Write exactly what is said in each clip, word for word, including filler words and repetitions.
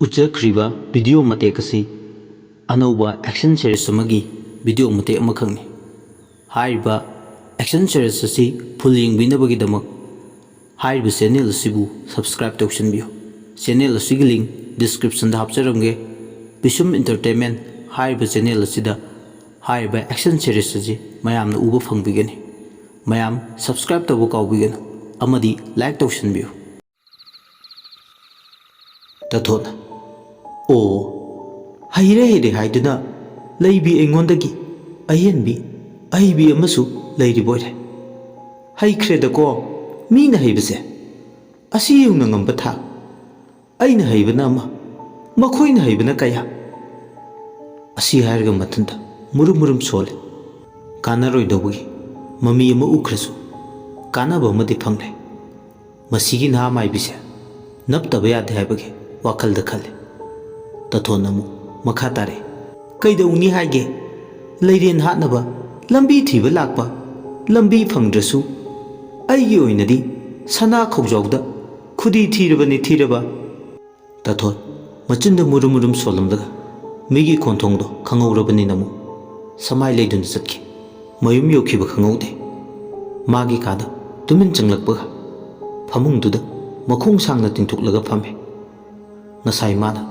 ꯎꯠꯆꯈ꯭ꯔꯤꯕ video ꯃꯇꯦꯛ ꯑꯁꯤ ꯑꯅꯧꯕ action series ꯑꯃꯒꯤ ꯚꯤꯗꯤꯑꯣ ꯃꯇꯦꯛ ꯑꯃꯈꯛꯅꯤ꯫ ꯍꯥꯏꯔꯤꯕ action series ꯑꯁꯤ full ꯌꯦꯡꯕꯤꯅꯕꯒꯤꯗꯃꯛ ꯍꯥꯏꯔꯤꯕ channel ꯑꯁꯤꯕꯨ subscribe ꯇꯧꯁꯤꯟꯕꯤꯌꯨ꯫ Channel ꯑꯁꯤꯒꯤ link description ꯗ ꯍꯥꯞꯆꯔꯝꯒꯦ꯫ ꯄꯤꯁꯨꯝ Entertainment ꯍꯥꯏꯔꯤꯕ channel ꯑꯁꯤꯗ ꯍꯥꯏꯔꯤꯕ action series ꯑꯁꯤ ꯃꯌꯥꯝꯅ ꯎꯕ ꯐꯪꯕꯤꯒꯅꯤ꯫ ꯃꯌꯥꯝ subscribe ꯇꯧꯕ ꯀꯥꯎꯕꯤꯒꯅꯨ ꯑꯃꯗꯤ like ꯇꯧꯁꯤꯟꯕꯤꯌꯨ꯫ ꯇꯥꯊꯣꯠꯅ, "ꯑꯣ, ꯍꯩꯔꯦ ꯍꯩꯔꯦ ꯍꯥꯏꯗꯨꯅ ꯂꯩꯕꯤ ꯑꯩꯉꯣꯟꯗꯒꯤ ꯑꯍꯦꯟꯕꯤ ꯑꯍꯩꯕꯤ ꯑꯃꯁꯨ ꯂꯩꯔꯤꯕꯣꯏꯔꯦ꯫ ꯍꯩꯈ꯭ꯔꯦꯗꯀꯣ ꯃꯤꯅ ꯍꯩꯕꯁꯦ꯫ ꯑꯁꯤ ꯌꯧꯅ ꯉꯝꯕ ꯊꯥꯛ꯫ ꯑꯩꯅ ꯍꯩꯕꯅ ꯑꯃ, ꯃꯈꯣꯏꯅ ꯍꯩꯕꯅ ꯀꯌꯥ?" ꯑꯁꯤ ꯍꯥꯏꯔꯒ ꯃꯊꯟꯇ ꯃꯨꯔꯨꯝ ꯃꯨꯔꯨꯝ ꯁꯣꯜꯂꯦ꯫ ꯀꯥꯟꯅꯔꯣꯏꯗꯧꯕꯒꯤ ꯃꯃꯤ ꯑꯃ ꯎꯈ꯭ꯔꯁꯨ ꯀꯥꯟꯅꯕ ꯑꯃꯗꯤ ꯐꯪꯂꯦ꯫ ꯃꯁꯤꯒꯤ ꯅꯍꯥ ꯃꯥꯏꯕꯤꯁꯦ ꯅꯞꯇꯕ ꯌꯥꯗꯦ ꯍꯥꯏꯕꯒꯤ ꯋꯥꯈꯜꯗ ꯈꯜꯂꯤ꯫ ꯇꯥꯊꯣꯟꯅ ꯑꯃꯨꯛ ꯃꯈꯥ ꯇꯥꯔꯛꯏ, "ꯀꯩꯗꯧꯅꯤ ꯍꯥꯏꯒꯦ? ꯂꯩꯔꯦꯟ ꯍꯥꯠꯅꯕ ꯂꯝꯕꯤ ꯊꯤꯕ ꯂꯥꯛꯄ, ꯂꯝꯕꯤ ꯐꯪꯗ꯭ꯔꯁꯨ ꯑꯩꯒꯤ ꯑꯣꯏꯅꯗꯤ ꯁꯅꯥ ꯈꯧꯖꯥꯎꯗ ꯈꯨꯗꯤ ꯊꯤꯔꯕꯅꯤ ꯊꯤꯔꯕ꯫" ꯇꯥꯊꯣꯟ ꯃꯆꯤꯟꯗ ꯃꯨꯔꯨꯝ ꯃꯨꯔꯨꯝ ꯁꯣꯜꯂꯝꯂꯒ ꯃꯤꯒꯤ ꯈꯣꯟꯊꯣꯡꯗꯣ ꯈꯪꯍꯧꯔꯕꯅꯤꯅ ꯑꯃꯨꯛ ꯁꯃꯥꯏ ꯂꯩꯗꯨꯅ ꯆꯠꯈꯤ꯫ ꯃꯌꯨꯝ ꯌꯧꯈꯤꯕ ꯈꯪꯍꯧꯗꯦ꯫ ꯃꯥꯒꯤ ꯀꯥꯗ ꯇꯨꯃꯤꯟ ꯆꯪꯂꯛꯄꯒ ꯐꯃꯨꯡꯗꯨꯗ ꯃꯈꯣꯡ ꯁꯥꯡꯅ ꯇꯤꯡꯊꯣꯛꯂꯒ ꯐꯝꯃꯤ꯫ ꯉꯁꯥꯏ ꯃꯥꯅ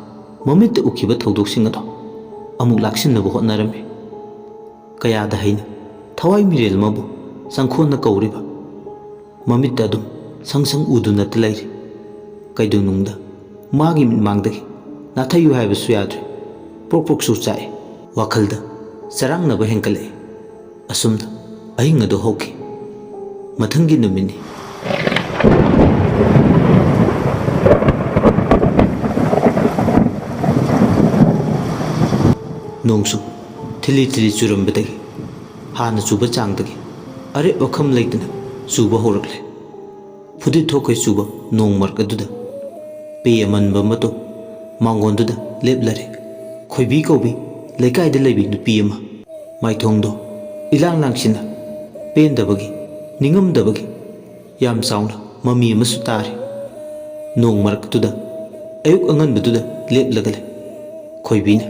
ꯃꯃꯤꯠꯇ ꯎꯈꯤꯕ ꯊꯧꯗꯣꯛꯁꯤꯡ ꯑꯗꯣ ꯑꯃꯨꯛ ꯂꯥꯛꯁꯤꯟꯅꯕ ꯍꯣꯠꯅꯔꯝꯃꯤ꯫ ꯀꯌꯥꯗ ꯍꯩꯅ ꯊꯋꯥꯏ ꯃꯤꯔꯦꯜ ꯑꯃꯕꯨ ꯆꯪꯈꯣꯟꯅ ꯀꯧꯔꯤꯕ꯫ ꯃꯃꯤꯠꯇ ꯑꯗꯨꯝ ꯁꯪ ꯁꯪ ꯎꯗꯨꯅꯇ ꯂꯩꯔꯤ꯫ ꯀꯩꯗꯧꯅꯨꯡꯗ ꯃꯥꯒꯤ ꯃꯤꯠꯃꯥꯡꯗꯒꯤ ꯅꯥꯊꯩꯌꯨ ꯍꯥꯏꯕꯁꯨ ꯌꯥꯗ꯭ꯔꯦ꯫ ꯄ꯭ꯔꯣꯛ ꯄ꯭ꯔꯣꯛꯁꯨ ꯆꯥꯛꯏ꯫ ꯋꯥꯈꯜꯗ ꯆꯔꯥꯡꯅꯕ ꯍꯦꯟꯒꯠꯂꯛꯏ꯫ ꯑꯁꯨꯝꯅ ꯑꯍꯤꯡ ꯑꯗꯨ ꯍꯧꯈꯤ꯫ ꯃꯊꯪꯒꯤ ꯅꯨꯃꯤꯠꯅꯤ꯫ ꯅꯣꯡꯁꯨ ꯊꯤꯂꯤ ꯊꯤꯂꯤ ꯆꯨꯔꯝꯕꯗꯒꯤ ꯍꯥꯟꯅ ꯆꯨꯕ ꯆꯥꯡꯗꯒꯤ ꯑꯔꯦꯞ ꯑꯈꯝ ꯂꯩꯇꯅ ꯆꯨꯕ ꯍꯧꯔꯛꯂꯦ꯫ ꯐꯨꯗꯤꯠ ꯊꯣꯛꯈꯩ ꯆꯨꯕ ꯅꯣꯡ ꯃꯔꯛ ꯑꯗꯨꯗ ꯄꯦ ꯑꯃꯟꯕ ꯑꯃꯗꯣ ꯃꯥꯡꯒꯣꯟꯗꯨꯗ ꯂꯦꯞꯂꯔꯦ꯫ ꯈꯣꯏꯕꯤ ꯀꯧꯕꯤ ꯂꯩꯀꯥꯏꯗ ꯂꯩꯕꯤ ꯅꯨꯄꯤ ꯑꯃ, ꯃꯥꯏꯊꯣꯡꯗꯣ ꯏꯂꯥꯡ ꯂꯥꯡꯁꯤꯟꯅ ꯄꯦꯟꯗꯕꯒꯤ, ꯅꯤꯡꯉꯝꯗꯕꯒꯤ ꯌꯥꯝ ꯆꯥꯎꯅ ꯃꯃꯤ ꯑꯃꯁꯨ ꯇꯥꯔꯤ꯫ ꯅꯣꯡ ꯃꯔꯛꯇꯨꯗ, ꯑꯌꯨꯛ ꯑꯉꯟꯕꯗꯨꯗ ꯂꯦꯞꯂꯒ ꯂꯩ꯫ ꯈꯣꯏꯕꯤꯅ,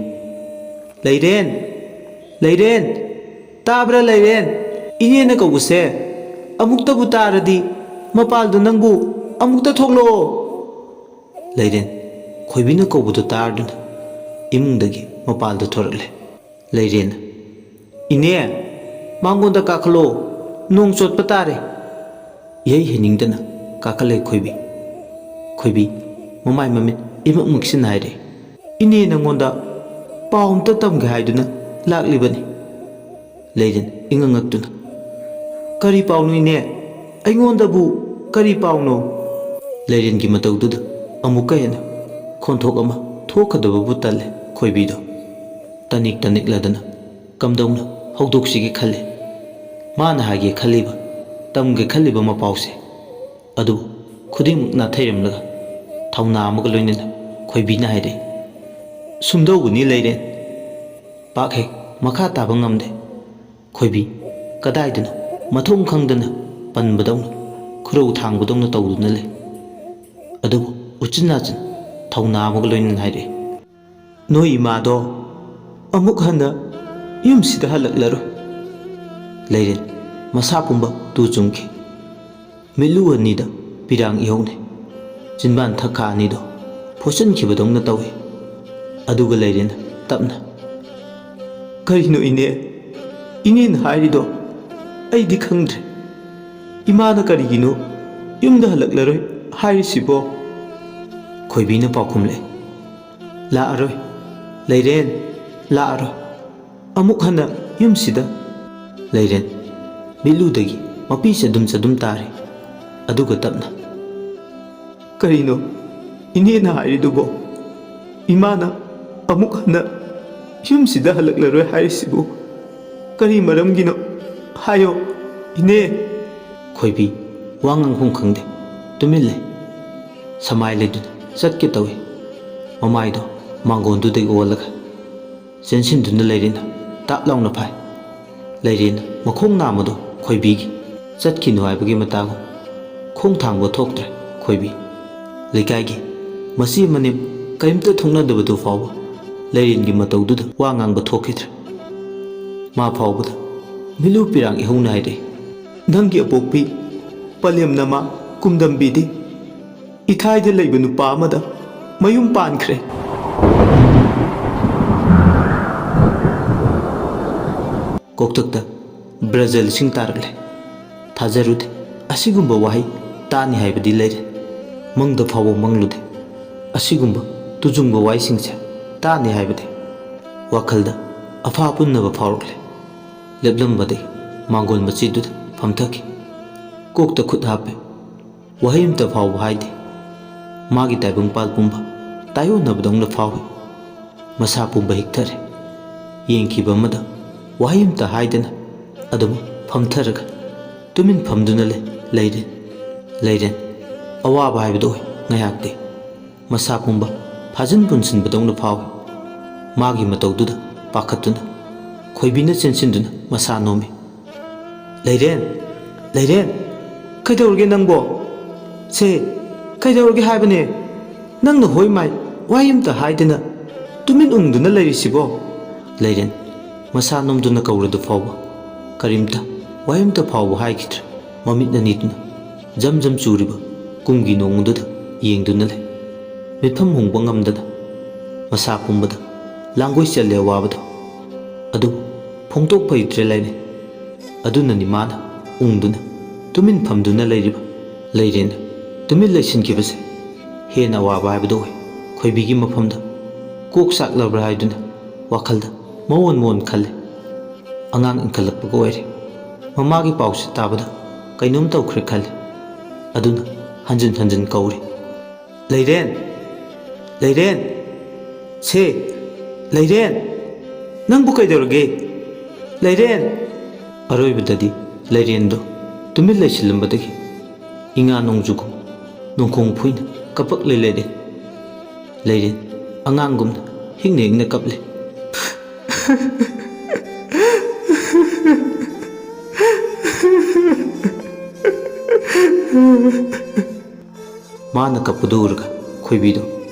"ꯂꯩꯔꯦꯟ! ꯂꯩꯔꯦꯟ! ꯇꯥꯕ꯭ꯔꯥ ꯂꯩꯔꯦꯟ? ꯏꯅꯦꯅ ꯀꯧꯕꯁꯦ ꯑꯃꯨꯛꯇꯕꯨ ꯇꯥꯔꯗꯤ ꯃꯄꯥꯜꯗ ꯅꯪꯕꯨ ꯑꯃꯨꯛꯇ ꯊꯣꯛꯂꯛꯑꯣ!" ꯂꯩꯔꯦꯟ ꯈꯣꯏꯕꯤꯅ ꯀꯧꯕꯗꯨ ꯇꯥꯔꯗꯨꯅ ꯏꯃꯨꯡꯗꯒꯤ ꯃꯄꯥꯜꯗ ꯊꯣꯔꯛꯂꯦ꯫ ꯂꯩꯔꯦꯟ, "ꯏꯅꯦ, ꯃꯥꯡꯒꯣꯟꯗ ꯀꯥꯈꯠꯂꯣ, ꯅꯣꯡ ꯆꯣꯠꯄ ꯇꯥꯔꯦ!" ꯏꯍꯩ ꯍꯩꯅꯤꯡꯗꯅ ꯀꯥꯈꯠꯂꯦ ꯈꯣꯏꯕꯤ꯫ ꯈꯣꯏꯕꯤ ꯃꯃꯥꯏ ꯃꯃꯤꯠ ꯏꯃꯛ ꯃꯛꯁꯤꯟꯅ ꯍꯥꯏꯔꯦ, "ꯏꯅꯦ ꯅꯪꯉꯣꯟꯗ ꯄꯥꯎ ꯑꯝꯇ ꯇꯝꯒꯦ ꯍꯥꯏꯗꯨꯅ ꯂꯥꯛꯂꯤꯕꯅꯤ꯫" ꯂꯩꯔꯦꯟ ꯏꯉꯛ ꯉꯛꯇꯨꯅ, "ꯀꯔꯤ ꯄꯥꯎꯅꯣ ꯏꯅꯦ? ꯑꯩꯉꯣꯟꯗꯕꯨ ꯀꯔꯤ ꯄꯥꯎꯅꯣ?" ꯂꯩꯔꯦꯟꯒꯤ ꯃꯇꯧꯗꯨꯗ ꯑꯃꯨꯛꯀ ꯍꯦꯟꯅ ꯈꯣꯟꯊꯣꯛ ꯑꯃ ꯊꯣꯛꯀꯗꯕꯕꯨ ꯇꯜꯂꯦ ꯈꯣꯏꯕꯤꯗꯣ꯫ ꯇꯅꯤꯛ ꯇꯅꯤꯛꯂꯗꯅ ꯀꯝꯗꯧꯅ ꯍꯧꯗꯣꯛꯁꯤꯒꯦ ꯈꯜꯂꯦ꯫ ꯃꯥꯅ ꯍꯥꯏꯒꯦ ꯈꯜꯂꯤꯕ, ꯇꯝꯒꯦ ꯈꯜꯂꯤꯕ ꯃꯄꯥꯎꯁꯦ ꯑꯗꯨꯕꯨ ꯈꯨꯗꯤꯡꯃꯛ ꯅꯥꯊꯩꯔꯝꯂꯒ ꯊꯧꯅꯥ ꯑꯃꯒ ꯂꯣꯏꯅꯅ ꯈꯣꯏꯕꯤꯅ ꯍꯥꯏꯔꯛꯏ, "ꯁꯨꯝꯗꯧꯕꯅꯤ ꯂꯩꯔꯦꯟ꯫ ꯄꯥꯛ ꯍꯦꯛ ꯃꯈꯥ ꯇꯥꯕ ꯉꯝꯗꯦ꯫ ꯈꯣꯏꯕꯤ ꯀꯗꯥꯏꯗꯅꯣ ꯃꯊꯣꯡ ꯈꯪꯗꯅ ꯄꯟꯕꯗꯧꯅ ꯈꯨꯔꯧ ꯊꯥꯡꯕꯗꯧꯅ ꯇꯧꯗꯨꯅ ꯂꯩ꯫ ꯑꯗꯨꯕꯨ ꯎꯆꯤꯟ ꯅꯥꯆꯤꯟ ꯊꯧꯅꯥ ꯑꯃꯒ ꯂꯣꯏꯅꯅ ꯍꯥꯏꯔꯛꯏ, ꯅꯣꯏ ꯏꯃꯥꯗꯣ ꯑꯃꯨꯛ ꯍꯟꯅ ꯌꯨꯝꯁꯤꯗ ꯍꯜꯂꯛꯂꯔꯣꯏ꯫" ꯂꯩꯔꯦꯟ ꯃꯁꯥ ꯄꯨꯝꯕ ꯇꯨ ꯆꯨꯡꯈꯤ꯫ ꯃꯤꯠꯂꯨ ꯑꯅꯤꯗ ꯄꯤꯔꯥꯡ ꯏꯍꯧꯅꯩ꯫ ꯆꯤꯟꯕꯥꯟ ꯊꯛꯈꯥ ꯑꯅꯤꯗꯣ ꯐꯣꯠꯆꯤꯟꯈꯤꯕꯗꯧꯅ ꯇꯧꯏ꯫ ꯑꯗꯨꯒ ꯂꯩꯔꯦꯟ ꯇꯞꯅ, "ꯀꯔꯤꯅꯣ ꯏꯅꯦ? ꯏꯅꯦꯅ ꯍꯥꯏꯔꯤꯗꯣ ꯑꯩꯗꯤ ꯈꯪꯗ꯭ꯔꯦ꯫ ꯏꯃꯥꯅ ꯀꯔꯤꯒꯤꯅꯣ ꯌꯨꯝꯗ ꯍꯜꯂꯛꯂꯔꯣꯏ ꯍꯥꯏꯔꯤꯁꯤꯕꯣ?" ꯈꯣꯏꯕꯤꯅ ꯄꯥꯎꯈꯨꯝꯂꯦ, "ꯂꯥꯛꯑꯔꯣꯏ, ꯂꯩꯔꯦꯟ, ꯂꯥꯛꯑꯔꯣꯏ꯫ ꯑꯃꯨꯛ ꯍꯟꯅ ꯌꯨꯝꯁꯤꯗ꯫" ꯂꯩꯔꯦꯟ ꯃꯤꯠꯂꯨꯗꯒꯤ ꯃꯄꯤ ꯆꯗꯨꯝ ꯆꯗꯨꯝ ꯇꯥꯔꯤ꯫ ꯑꯗꯨꯒ ꯇꯞꯅ, "ꯀꯔꯤꯅꯣ ꯏꯅꯦꯅ ꯍꯥꯏꯔꯤꯗꯨꯕꯣ? ꯏꯃꯥꯅ ꯑꯃꯨꯛ ꯍꯟꯅ ꯌꯨꯝꯁꯤꯗ ꯍꯜꯂꯛꯂꯔꯣꯏ ꯍꯥꯏꯔꯤꯁꯤꯕꯨ ꯀꯔꯤ ꯃꯔꯝꯒꯤꯅꯣ? ꯍꯥꯏꯌꯣ, ꯏꯅꯦ!" ꯈꯣꯏꯕꯤ ꯋꯥ ꯉꯥꯡꯐꯝ ꯈꯪꯗꯦ, ꯇꯨꯃꯤꯟ ꯂꯩ꯫ ꯁꯃꯥꯏ ꯂꯩꯗꯨꯅ ꯆꯠꯀꯦ ꯇꯧꯏ, ꯃꯃꯥꯏꯗꯣ ꯃꯥꯡꯒꯣꯟꯗꯨꯗꯒꯤ ꯑꯣꯜꯂꯒ꯫ ꯆꯦꯟꯁꯤꯟꯗꯨꯅ ꯂꯩꯔꯦꯟ ꯇꯥꯞ ꯂꯥꯎꯅ ꯐꯥꯏ꯫ ꯂꯩꯔꯦꯟ ꯃꯈꯣꯡ ꯅꯥꯝꯃꯗꯣ ꯈꯣꯏꯕꯤꯒꯤ꯫ ꯆꯠꯈꯤꯅꯨ ꯍꯥꯏꯕꯒꯤ ꯃꯇꯥꯒꯨꯝ ꯈꯣꯡ ꯊꯥꯡꯕ ꯊꯣꯛꯇ꯭ꯔꯦ ꯈꯣꯏꯕꯤ꯫ ꯂꯩꯀꯥꯏꯒꯤ ꯃꯆꯤ ꯃꯅꯦꯝ ꯀꯔꯤꯝꯇ ꯊꯣꯛꯅꯗꯕꯗꯨ ꯐꯥꯎꯕ ꯂꯩꯔꯦꯟꯒꯤ ꯃꯇꯧꯗꯨꯗ ꯋꯥ ꯉꯥꯡꯕ ꯊꯣꯛꯈꯤꯗ꯭ꯔꯦ꯫ ꯃꯥ ꯐꯥꯎꯕꯗ ꯃꯤꯂꯨ ꯄꯤꯔꯥꯡ ꯏꯍꯧꯅ ꯍꯥꯏꯔꯛꯏ, "ꯅꯪꯒꯤ ꯑꯄꯣꯛꯄꯤ ꯄꯂꯦꯝꯅꯃ ꯀꯨꯝꯗꯝꯕꯤꯗꯤ ꯏꯊꯥꯏꯗ ꯂꯩꯕ ꯅꯨꯄꯥ ꯑꯃꯗ ꯃꯌꯨꯝ ꯄꯥꯟꯈ꯭ꯔꯦ"꯫ ꯀꯣꯛꯊꯛꯇ ꯕ꯭ꯔꯖ ꯂꯤꯁꯤꯡ ꯇꯥꯔꯛꯂꯦ꯫ ꯊꯥꯖꯔꯨꯗꯦ ꯑꯁꯤꯒꯨꯝꯕ ꯋꯥꯍꯩ ꯇꯥꯅꯤ ꯍꯥꯏꯕꯗꯤ꯫ ꯂꯩꯔꯦ ꯃꯪꯗ ꯐꯥꯎꯕ ꯃꯪꯂꯨꯗꯦ ꯑꯁꯤꯒꯨꯝꯕ ꯇꯨꯖꯨꯡꯕ ꯋꯥꯍꯩꯁꯤꯡꯁꯦ ꯇꯥꯅꯤ ꯍꯥꯏꯕꯗꯤ꯫ ꯋꯥꯈꯜꯗ ꯑꯐꯥ ꯄꯨꯟꯅꯕ ꯐꯥꯎꯔꯛꯂꯦ꯫ ꯂꯦꯞꯂꯝꯕꯗꯒꯤ ꯃꯥꯡꯒꯣꯜ ꯃꯆꯤꯗꯨꯗ ꯐꯝꯊꯈꯤ꯫ ꯀꯣꯛꯇ ꯈꯨꯠ ꯍꯥꯞꯄꯦ꯫ ꯋꯥꯍꯩ ꯑꯃꯇ ꯐꯥꯎꯕ ꯍꯥꯏꯗꯦ꯫ ꯃꯥꯒꯤ ꯇꯥꯏꯕꯪꯄꯥꯜ ꯄꯨꯝꯕ ꯇꯥꯏꯑꯣꯟꯅꯕꯗꯧꯅ ꯐꯥꯎꯏ꯫ ꯃꯁꯥ ꯄꯨꯝꯕ ꯍꯤꯛꯊꯔꯦ꯫ ꯌꯦꯡꯈꯤꯕ ꯑꯃꯗ ꯋꯥꯍꯩ ꯑꯃꯇ ꯍꯥꯏꯗꯅ ꯑꯗꯨꯝ ꯐꯝꯊꯔꯒ ꯇꯨꯃꯤꯟ ꯐꯝꯗꯨꯅ ꯂꯩ꯫ ꯂꯩꯔꯦ꯫ ꯂꯩꯔꯦ꯫ ꯑꯋꯥꯕ ꯍꯥꯏꯕꯗꯨ ꯑꯣꯏ ꯉꯥꯏꯍꯥꯛꯇꯤ꯫ ꯃꯁꯥ ꯄꯨꯝꯕ ꯐꯥꯖꯤꯟ ꯄꯨꯟꯁꯤꯟꯕꯗꯧꯅ ꯐꯥꯎꯏ꯫ ꯃꯥꯒꯤ ꯃꯇꯧꯗꯨꯗ ꯄꯥꯈꯠꯇꯨꯅ ꯈꯣꯏꯕꯤꯅ ꯆꯦꯟꯁꯤꯟꯗꯨꯅ ꯃꯁꯥ ꯅꯣꯝꯃꯤ꯫ "ꯂꯩꯔꯦꯟ, ꯂꯩꯔꯦꯟ, ꯀꯩꯗꯧꯔꯒꯦ ꯅꯪꯕꯣ? ꯁꯦ, ꯀꯩꯗꯧꯔꯒꯦ ꯍꯥꯏꯕꯅꯦ? ꯅꯪꯅ ꯍꯣꯏ ꯃꯥꯏ ꯋꯥꯍꯩ ꯑꯝꯇ ꯍꯥꯏꯗꯅ ꯇꯨꯃꯤꯟ ꯎꯪꯗꯨꯅ ꯂꯩꯔꯤꯁꯤꯕꯣ?" ꯂꯩꯔꯦꯟ ꯃꯁꯥ ꯅꯣꯝꯗꯨꯅ ꯀꯧꯔꯗꯨ ꯐꯥꯎꯕ ꯀꯔꯤꯝꯇ, ꯋꯥꯍꯩ ꯑꯝꯇ ꯐꯥꯎꯕ ꯍꯥꯏꯈꯤꯗ꯭ꯔꯦ꯫ ꯃꯃꯤꯠ ꯑꯅꯤꯗꯨꯅ ꯖꯝ ꯖꯝ ꯆꯨꯔꯤꯕ ꯀꯨꯝꯒꯤ ꯅꯣꯡꯗꯨꯗ ꯌꯦꯡꯗꯨꯅ ꯂꯩ꯫ ꯃꯤꯠꯐꯝ ꯍꯣꯡꯕ ꯉꯝꯗꯅ ꯃꯁꯥ ꯄꯨꯝꯕꯗ ꯂꯥꯡꯒꯣꯏ ꯆꯦꯜꯂꯦ ꯑꯋꯥꯕꯗꯣ꯫ ꯑꯗꯨꯕꯨ ꯐꯣꯡꯗꯣꯛꯄ ꯍꯩꯇ꯭ꯔꯦ ꯂꯩꯔꯦ꯫ ꯑꯗꯨꯅꯅꯤ ꯃꯥꯅ ꯎꯪꯗꯨꯅ ꯇꯨꯃꯤꯟ ꯐꯝꯗꯨꯅ ꯂꯩꯔꯤꯕ꯫ ꯂꯩꯔꯦꯅ ꯇꯨꯃꯤꯟ ꯂꯩꯁꯤꯟꯈꯤꯕꯁꯦ ꯍꯦꯟꯅ ꯑꯋꯥꯕ ꯍꯥꯏꯕꯗꯨ ꯑꯣꯏ꯫ ꯈꯣꯏꯕꯤꯒꯤ ꯃꯐꯝꯗ ꯀꯣꯛ ꯆꯥꯛꯂꯕ꯭ꯔꯥ ꯍꯥꯏꯗꯨꯅ ꯋꯥꯈꯜꯗ ꯃꯑꯣꯟ ꯃꯑꯣꯟ ꯈꯜꯂꯦ꯫ ꯑꯉꯥꯡ ꯏꯟꯈꯠꯂꯛꯄꯒ ꯑꯣꯏꯔꯦ꯫ ꯃꯃꯥꯒꯤ ꯄꯥꯎꯁꯦ ꯇꯥꯕꯗ ꯀꯩꯅꯣꯝ ꯇꯧꯈ꯭ꯔꯦ ꯈꯜꯂꯦ꯫ ꯑꯗꯨꯅ ꯍꯟꯖꯤꯟ ꯍꯟꯖꯤꯟ ꯀꯧꯔꯦ꯫ "ꯂꯩꯔꯦꯟ! ꯂꯩꯔꯦꯟ! ꯁꯦ! ꯂꯩꯔꯦꯟ! ꯅꯪꯕꯨ ꯀꯩꯗꯧꯔꯒꯦ? ꯂꯩꯔꯦꯟ!" ꯑꯔꯣꯏꯕꯗꯗꯤ ꯂꯩꯔꯦꯟꯗꯣ ꯇꯨꯃꯤꯟ ꯂꯩꯁꯤꯜꯂꯝꯕꯗꯒꯤ ꯏꯉꯥ ꯅꯣꯡꯖꯨꯒꯨꯝ ꯅꯣꯡꯈꯣꯡ ꯐꯨꯏꯅ ꯀꯞꯄꯛꯂꯦ ꯂꯩꯔꯦꯟ꯫ ꯂꯩꯔꯦꯟ ꯑꯉꯥꯡꯒꯨꯝꯅ ꯍꯤꯡꯅ ꯍꯤꯡꯅ ꯀꯞꯂꯦ꯫ ꯃꯥꯅ ꯀꯞꯄꯗꯨ ꯎꯔꯒ ꯈꯣꯏꯕꯤꯗꯣ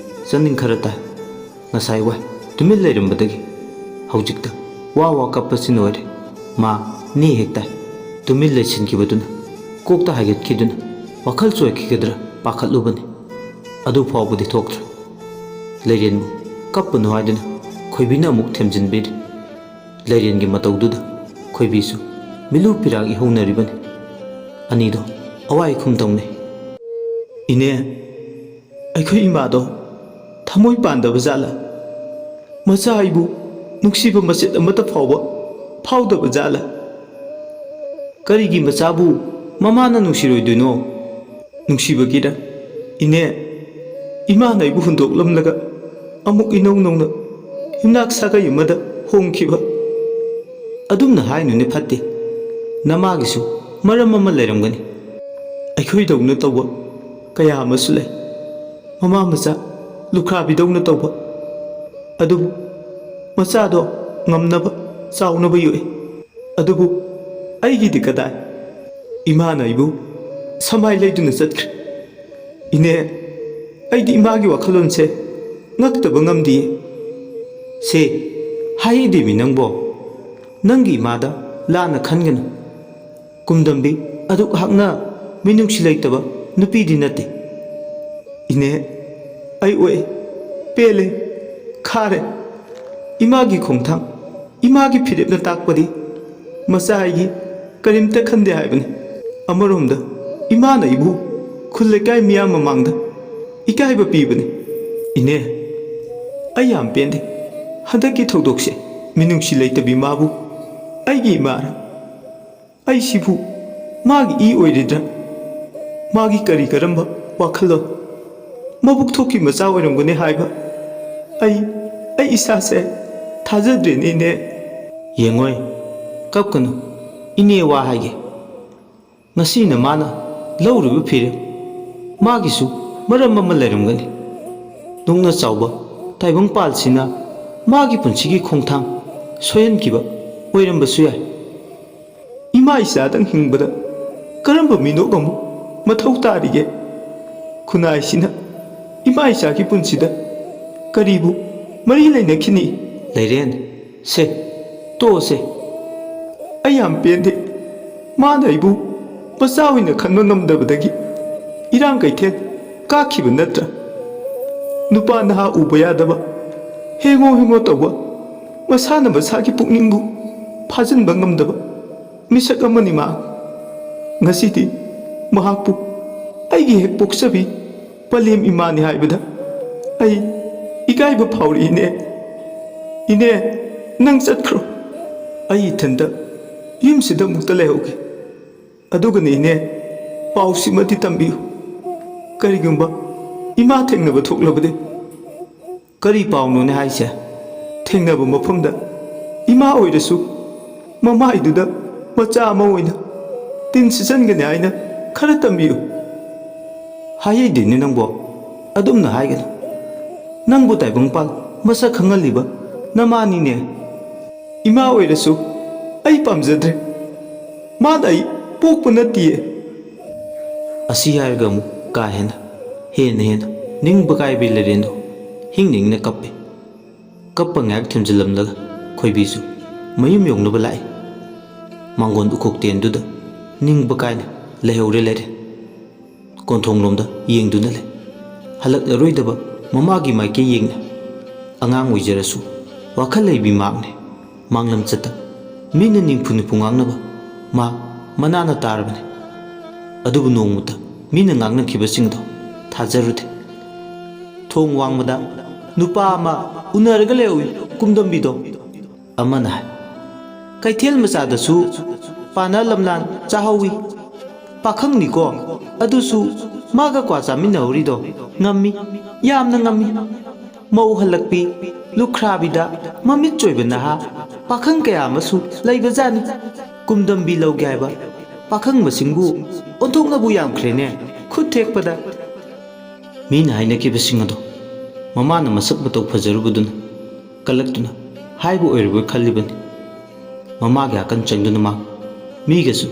ꯆꯥꯅꯤꯡ ꯈꯔ ꯇꯥꯏ꯫ ꯉꯁꯥꯏ ꯋꯥꯏ ꯇꯨꯃꯤꯟ ꯂꯩꯔꯝꯕꯗꯒꯤ ꯍꯧꯖꯤꯛꯇ ꯋꯥ ꯋꯥ ꯀꯞꯄꯁꯤꯅ ꯑꯣꯏꯔꯦ꯫ ꯃꯥ ꯅꯦ ꯍꯦꯛ ꯇꯥꯏ꯫ ꯇꯨꯃꯤꯟ ꯂꯩꯁꯤꯟꯈꯤꯕꯗꯨꯅ ꯀꯣꯛꯇ ꯍꯥꯏꯒꯠꯈꯤꯗꯨꯅ ꯋꯥꯈꯜ ꯆꯣꯏꯈꯤꯒꯗ꯭ꯔꯥ ꯄꯥꯈꯠꯂꯨꯕꯅꯤ꯫ ꯑꯗꯨ ꯐꯥꯎꯕꯗꯤ ꯊꯣꯛꯇ꯭ꯔꯦ꯫ ꯂꯩꯔꯦꯟꯕꯨ ꯀꯞꯄꯅꯨ ꯍꯥꯏꯗꯨꯅ ꯈꯣꯏꯕꯤꯅ ꯑꯃꯨꯛ ꯊꯦꯝꯖꯤꯟꯕꯤꯔꯤ꯫ ꯂꯩꯔꯦꯟꯒꯤ ꯃꯇꯧꯗꯨꯗ ꯈꯣꯏꯕꯤꯁꯨ ꯃꯤꯂꯨ ꯄꯤꯔꯥꯛ ꯏꯍꯧꯅꯔꯤꯕꯅꯤ꯫ ꯑꯅꯤꯗꯣ ꯑꯋꯥꯏ ꯈꯨꯝ ꯇꯧꯅꯩ꯫ "ꯏꯅꯦ, ꯑꯩꯈꯣꯏ ꯏꯃꯥꯗꯣ ꯊꯃꯣꯏ ꯄꯥꯟꯗꯕ ꯖꯥꯠꯂ? ꯃꯆꯥ ꯑꯩꯕꯨ ꯅꯨꯡꯁꯤꯕ ꯃꯆꯦꯠ ꯑꯃꯠꯇ ꯐꯥꯎꯕ ꯐꯥꯎꯗꯕ ꯖꯥꯠꯂ? ꯀꯔꯤꯒꯤ ꯃꯆꯥꯕꯨ ꯃꯃꯥꯅ ꯅꯨꯡꯁꯤꯔꯣꯏꯗꯣꯏꯅꯣ? ꯅꯨꯡꯁꯤꯕꯒꯤꯔ? ꯏꯅꯦ, ꯏꯃꯥꯅ ꯑꯩꯕꯨ ꯍꯨꯟꯗꯣꯛꯂꯝꯂꯒ ꯑꯃꯨꯛ ꯏꯅꯧ ꯅꯧꯅ ꯌꯨꯝꯅꯥꯛ ꯁꯥꯒꯩ ꯑꯃꯗ ꯍꯣꯡꯈꯤꯕ꯫ ꯑꯗꯨꯝꯅ ꯍꯥꯏꯅꯨꯅꯦ, ꯐꯠꯇꯦ꯫ ꯅꯃꯥꯒꯤꯁꯨ ꯃꯔꯝ ꯑꯃ ꯂꯩꯔꯝꯒꯅꯤ꯫ ꯑꯩꯈꯣꯏꯗꯧꯅ ꯇꯧꯕ ꯀꯌꯥ ꯑꯃꯁꯨ ꯂꯩ꯫ ꯃꯃꯥ ꯃꯆꯥ ꯂꯨꯈ꯭ꯔꯥꯕꯤꯗꯧꯅ ꯇꯧꯕ꯫ ꯑꯗꯨꯕꯨ ꯃꯆꯥꯗꯣ ꯉꯝꯅꯕ ꯆꯥꯎꯅꯕ ꯌꯣꯛꯏ꯫ ꯑꯗꯨꯕꯨ ꯑꯩꯒꯤꯗꯤ ꯀꯗꯥꯏ? ꯏꯃꯥꯅ ꯑꯩꯕꯨ ꯁꯃꯥꯏ ꯂꯩꯗꯨꯅ ꯆꯠꯈ꯭ꯔꯦ꯫ ꯏꯅꯦ, ꯑꯩꯗꯤ ꯏꯃꯥꯒꯤ ꯋꯥꯈꯜꯂꯣꯟꯁꯦ ꯉꯛꯇꯕ ꯉꯝꯗꯤꯌꯦ꯫" "ꯁꯦ, ꯍꯥꯏꯗꯦꯃꯤ ꯅꯪꯕꯣ, ꯅꯪꯒꯤ ꯏꯃꯥꯗ ꯂꯥꯟꯅ ꯈꯟꯒꯅꯨ꯫ ꯀꯨꯝꯗꯝꯕꯤ ꯑꯗꯨꯛ ꯍꯥꯛꯅ ꯃꯤꯅꯨꯡꯁꯤ ꯂꯩꯇꯕ ꯅꯨꯄꯤꯗꯤ ꯅꯠꯇꯦ꯫" "ꯏꯅꯦ, ꯑꯩ ꯑꯣꯛꯑꯦ, ꯄꯦꯜꯂꯦ, ꯈꯥꯔꯦ꯫ ꯏꯃꯥꯒꯤ ꯈꯣꯡꯊꯥꯡ, ꯏꯃꯥꯒꯤ ꯐꯤꯔꯦꯞꯅ ꯇꯥꯛꯄꯗꯤ ꯃꯆꯥ ꯑꯩꯒꯤ ꯀꯔꯤꯝꯇ ꯈꯟꯗꯦ ꯍꯥꯏꯕꯅꯤ꯫ ꯑꯃꯔꯣꯝꯗ ꯏꯃꯥꯅ ꯑꯩꯕꯨ ꯈꯨꯜ ꯂꯩꯀꯥꯏ ꯃꯤꯌꯥꯝ ꯃꯃꯥꯡꯗ ꯏꯀꯥꯏꯕ ꯄꯤꯕꯅꯤ꯫ ꯏꯅꯦ, ꯑꯩ ꯌꯥꯝ ꯄꯦꯟꯗꯦ꯫ ꯍꯟꯗꯛꯀꯤ ꯊꯧꯗꯣꯛꯁꯦ ꯃꯤꯅꯨꯡꯁꯤ ꯂꯩꯇꯕꯤ ꯃꯥꯕꯨ ꯑꯩꯒꯤ ꯏꯃꯥꯔ? ꯑꯩꯁꯤꯕꯨ ꯃꯥꯒꯤ ꯏ ꯑꯣꯏꯔꯤꯗ꯭ꯔꯥ? ꯃꯥꯒꯤ ꯀꯔꯤ ꯀꯔꯝꯕ ꯋꯥꯈꯜꯂꯣꯟ? ꯃꯕꯨꯛ ꯊꯣꯛꯀꯤ ꯃꯆꯥ ꯑꯣꯏꯔꯝꯒꯅꯤ ꯍꯥꯏꯕ ꯑꯩ, ꯑꯩ ꯏꯁꯥꯁꯦ ꯊꯥꯖꯗ꯭ꯔꯦꯅꯦ, ꯏꯅꯦ꯫" "ꯌꯦꯡꯉꯣꯏ, ꯀꯞꯀꯅꯨ꯫ ꯏꯅꯦ ꯋꯥ ꯍꯥꯏꯒꯦ꯫ ꯉꯁꯤꯅ ꯃꯥꯅ ꯂꯧꯔꯤꯕ ꯐꯤꯔꯦꯞ, ꯃꯥꯒꯤꯁꯨ ꯃꯔꯝ ꯑꯃ ꯂꯩꯔꯝꯒꯅꯤ꯫ ꯅꯣꯡꯅ ꯆꯥꯎꯕ ꯇꯥꯏꯕꯪꯄꯥꯜꯁꯤꯅ ꯃꯥꯒꯤ ꯄꯨꯟꯁꯤꯒꯤ ꯈꯣꯡꯊꯥꯡ ꯁꯣꯏꯍꯟꯈꯤꯕ ꯑꯣꯏꯔꯝꯕꯁꯨ ꯌꯥꯏ꯫ ꯏꯃꯥ ꯏꯆꯥꯗꯪ ꯍꯤꯡꯕꯗ ꯀꯔꯝꯕ ꯃꯤꯅꯣꯛ ꯑꯃꯨꯛ ꯃꯊꯧ ꯇꯥꯔꯤꯒꯦ? ꯈꯨꯟꯅꯥꯏꯁꯤꯅ ꯏꯃꯥ ꯏꯆꯥꯒꯤ ꯄꯨꯟꯁꯤꯗ ꯀꯔꯤꯕꯨ ꯃꯔꯤ ꯂꯩꯅꯈꯤꯅꯤ? ꯂꯩꯔꯦꯟ, ꯁꯦ, ꯇꯣꯛꯑꯁꯦ꯫ ꯑꯩ ꯌꯥꯝ ꯄꯦꯟꯗꯦ꯫ ꯃꯥꯅ ꯑꯩꯕꯨ ꯃꯆꯥ ꯑꯣꯏꯅ ꯈꯟꯕ ꯉꯝꯗꯕꯗꯒꯤ ꯏꯔꯥꯡ ꯀꯩꯊꯦꯜ ꯀꯥꯈꯤꯕ ꯅꯠꯇ꯭ꯔꯥ? ꯅꯨꯄꯥ ꯅꯍꯥ ꯎꯕ ꯌꯥꯗꯕ, ꯍꯦꯡꯉꯣ ꯍꯦꯡꯉꯣ ꯇꯧꯕ, ꯃꯁꯥꯅ ꯃꯁꯥꯒꯤ ꯄꯨꯛꯅꯤꯡꯕꯨ ꯐꯥꯖꯤꯟꯕ ꯉꯝꯗꯕ ꯃꯤꯁꯛ ꯑꯃꯅꯤ ꯃꯥ꯫ ꯉꯁꯤꯗꯤ ꯃꯍꯥꯛꯄꯨ ꯑꯩꯒꯤ ꯍꯦꯛ ꯄꯣꯛꯆꯕꯤ ꯄꯂꯦꯝ ꯏꯃꯥꯅꯤ ꯍꯥꯏꯕꯗ ꯑꯩ ꯏꯀꯥꯏꯕ ꯐꯥꯎꯔꯛꯏꯅꯦ꯫ ꯏꯅꯦ, ꯅꯪ ꯆꯠꯈ꯭ꯔꯣ꯫ ꯑꯩ ꯏꯊꯟꯇ ꯌꯨꯝꯁꯤꯗ ꯑꯃꯨꯛꯇ ꯂꯩꯍꯧꯒꯦ꯫ ꯑꯗꯨꯒꯅꯦ ꯏꯅꯦ, ꯄꯥꯎꯁꯤꯃꯗꯤ ꯇꯝꯕꯤꯌꯨ꯫ ꯀꯔꯤꯒꯨꯝꯕ ꯏꯃꯥ ꯊꯦꯡꯅꯕ ꯊꯣꯛꯂꯕꯗꯤ꯫ ꯀꯔꯤ ꯄꯥꯎꯅꯣꯅꯦ ꯍꯥꯏꯁꯦ? ꯊꯦꯡꯅꯕ ꯃꯐꯝꯗ ꯏꯃꯥ ꯑꯣꯏꯔꯁꯨ ꯃꯃꯥꯏꯗꯨꯗ ꯃꯆꯥ ꯑꯃ ꯑꯣꯏꯅ ꯇꯤꯟ ꯁꯤꯠꯆꯟꯒꯅꯤ ꯍꯥꯏꯅ ꯈꯔ ꯇꯝꯕꯤꯌꯨ꯫ ꯍꯥꯏꯍꯩꯗꯦꯅꯦ ꯅꯪꯕꯣ, ꯑꯗꯨꯝꯅ ꯍꯥꯏꯒꯅꯨ꯫ ꯅꯪꯕꯨ ꯇꯥꯏꯕꯪꯄꯥꯜ ꯃꯁꯛ ꯈꯪꯍꯜꯂꯤꯕ ꯅꯃꯥꯅꯤꯅꯦ꯫ ꯏꯃꯥ ꯑꯣꯏꯔꯁꯨ ꯑꯩ ꯄꯥꯝꯖꯗ꯭ꯔꯦ꯫ ꯃꯥꯅ ꯑꯩ ꯄꯣꯛꯄ ꯅꯠꯇꯤꯌꯦ꯫ ꯑꯁꯤ ꯍꯥꯏꯔꯒ ꯑꯃꯨꯛ ꯀꯥ ꯍꯦꯟꯅ, ꯍꯦꯟꯅ ꯍꯦꯟꯅ ꯅꯤꯡꯕ ꯀꯥꯏꯕꯒꯤ ꯂꯩꯔꯦꯟꯗꯣ ꯍꯤꯡꯅ ꯍꯤꯡꯅ ꯀꯞꯄꯦ꯫ ꯀꯞꯄ ꯉꯥꯏꯍꯥꯛ ꯊꯦꯝꯖꯤꯜꯂꯝꯂꯒ ꯈꯣꯏꯕꯤꯁꯨ ꯃꯌꯨꯝ ꯌꯧꯅꯕ ꯂꯥꯛꯏ꯫ ꯃꯥꯡꯒꯣꯟ ꯎꯈꯣꯛ ꯇꯦꯟꯗꯨꯗ ꯅꯤꯡꯕ ꯀꯥꯏꯅ ꯂꯩꯍꯧꯔꯦ ꯂꯩꯔꯦ꯫ ꯀꯣꯟꯊꯣꯡꯂꯣꯝꯗ ꯌꯦꯡꯗꯨꯅ ꯂꯩ꯫ ꯍꯜꯂꯛꯂꯔꯣꯏꯗꯕ ꯃꯃꯥꯒꯤ ꯃꯥꯏꯀꯩ ꯌꯦꯡꯅ꯫ ꯑꯉꯥꯡ ꯑꯣꯏꯖꯔꯁꯨ ꯋꯥꯈꯜ ꯂꯩꯕꯤ ꯃꯍꯥꯛꯅꯦ꯫ ꯃꯥꯡꯂꯝ ꯆꯠꯇ ꯃꯤꯅ ꯅꯤꯡꯐꯨ ꯅꯤꯐꯨ ꯉꯥꯡꯅꯕ ꯃꯥ ꯃꯅꯥꯅ ꯇꯥꯔꯕꯅꯤ꯫ ꯑꯗꯨꯕꯨ ꯅꯣꯡꯃꯇ ꯃꯤꯅ ꯉꯥꯡꯅꯈꯤꯕꯁꯤꯡꯗꯣ ꯊꯥꯖꯔꯨꯗꯦ꯫ ꯊꯣꯡ ꯋꯥꯡꯃꯗ ꯅꯨꯄꯥ ꯑꯃ ꯎꯅꯔꯒ ꯂꯩꯍꯧꯏ꯫ ꯀꯨꯝꯗꯝꯕꯤꯗꯣ ꯑꯃꯅ ꯍꯥꯏ꯫ ꯀꯩꯊꯦꯜ ꯃꯆꯥꯗꯁꯨ ꯄꯥꯅ ꯂꯝꯂꯥꯟ ꯆꯥꯍꯧꯏ꯫ ꯄꯥꯈꯪꯅꯤꯀꯣ, ꯑꯗꯨꯁꯨ ꯃꯥꯒ ꯀ꯭ꯋꯥ ꯆꯥꯃꯤꯟꯅꯍꯧꯔꯤꯗꯣ ꯉꯝꯃꯤ, ꯌꯥꯝꯅ ꯉꯝꯃꯤ꯫ ꯃꯧ ꯍꯜꯂꯛꯄꯤ, ꯂꯨꯈ꯭ꯔꯥꯕꯤꯗ ꯃꯃꯤꯠ ꯆꯣꯏꯕ ꯅꯍꯥ ꯄꯥꯈꯪ ꯀꯌꯥ ꯑꯃꯁꯨ ꯂꯩꯕꯖꯥꯠꯅꯤ꯫ ꯀꯨꯝꯗꯝꯕꯤ ꯂꯧꯒꯦ ꯍꯥꯏꯕ ꯄꯥꯈꯪ ꯃꯁꯤꯡꯕꯨ ꯑꯣꯟꯊꯣꯛꯅꯕꯨ ꯌꯥꯝꯈ꯭ꯔꯦꯅꯦ, ꯈꯨꯠ ꯊꯦꯛꯄꯗ꯫ ꯃꯤꯅ ꯍꯥꯏꯅꯈꯤꯕꯁꯤꯡ ꯑꯗꯣ ꯃꯃꯥꯅ ꯃꯁꯛ ꯃꯇꯧ ꯐꯖꯔꯨꯕꯗꯨꯅ ꯀꯜꯂꯛꯇꯨꯅ ꯍꯥꯏꯕ ꯑꯣꯏꯔꯕꯣꯏ ꯈꯜꯂꯤꯕꯅꯤ꯫ ꯃꯃꯥꯒꯤ ꯑꯀꯟ ꯆꯪꯗꯨꯅ ꯃꯥ ꯃꯤꯒꯁꯨ